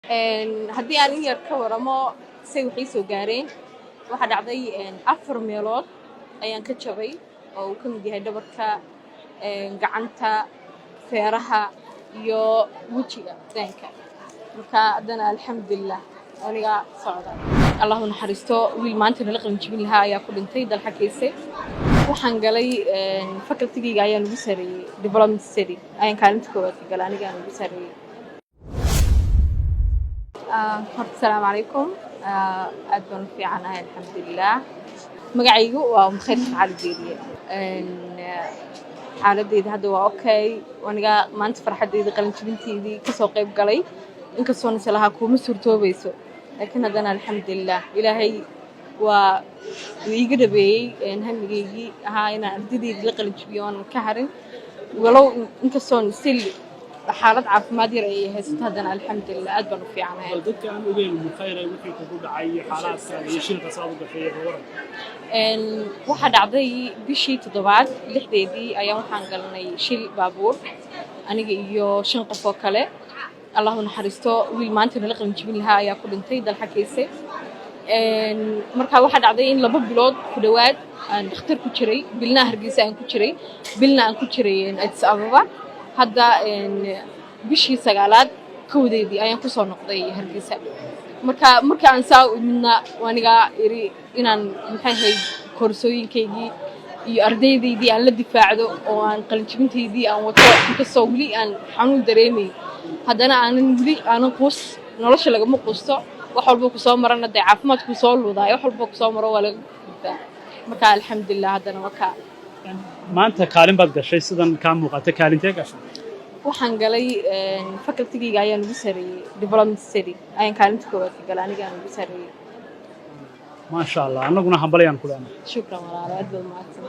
Haddii aan in yar ka waramo say wax ii soo gaareen, waxaa dhacday afar meelood ayaan ka jabay, oo uu ka mid yahay dhabarka, gacanta, feeraha iyo wejiga, daanka. Marka haddana alxamdulilah, aniga socda. Allahu naxariisto, wiil maanta nala qalin jibin lahaa ayaa ku dhintay Dalxa Keyse. Waxaan galay facultygayga ayaan ugu sareeyey, development study ayaan kaalinta koowaad ka galay, aniga aan ugu sareeyey. Horta asalaamu calaykum. Aad baan u fiicanahay, alxamdulilah. Magacaygu waa Umkhayr Cali Geeriye. Xaaladeyda hadda waa okay. Aniga maanta farxadeyda qalin jibinteydii kasoo qayb galay, inkastoo nise lahaa kuuma suurtoobayso, laakiin haddana alxamdulilah, Ilaahay waa uu iiga dhabeeyey hamigeygii ahaa inaan ardaydeydii la qalin jibiyo oonan ka harin, walow inkastoon still xaalad caafimaad yar ay haysato, haddana alxamdulilah, aad baan u fiicanahay. Bal dadka aan ogeyn Mukhayre wixii kugu dhacay iyo xaalaadkaaga iyo shilka saad u gashay iyo waran. Waxaa dhacday bishii toddobaad 6deedii ayaa waxaan galnay shil baabuur, aniga iyo shan qof oo kale. Allahu naxariisto, wiil maanta nala qalin jibin lahaa ayaa ku dhintay Dalxa Keyse. Marka waxaa dhacday in 2 bilood ku dhowaad aan dhakhtar ku jiray, bilna Hargeysa aan ku jiray, bilna aan ku jiray Addis Ababa. Hadda bishii sagaalaad 1deedii ayaan kusoo noqday Hargeysa. Marka marka aan saa u imidna, aniga iri inaan, maxay ahayd, koorsooyinkaygii iyo ardaydaydii aan la difaacdo oo aan qalinjibintaydii aan wato, inkastoo weli aan xanuun dareemay, haddana aanan weli aanan quus. Nolosha lagama quusto. Wax walba kusoo marana dee caafimaadkuu soo luudaay, wax walba kusoo maro waa laga gudbaa. Marka alxamdulilah, haddana waa kaa. Maanta kaalin baad gashay, sidan kaa muuqata. Kaalintee gashay? Waxaan galay facultygayga ayaan ugu sareeyey, development study ayaan kaalinta koowaad ka galay, aniga aan ugu sareeyey. Maasha Allah, annaguna hambalyaan ku leenahay. Shukran walaalo, aad baad mahadsan.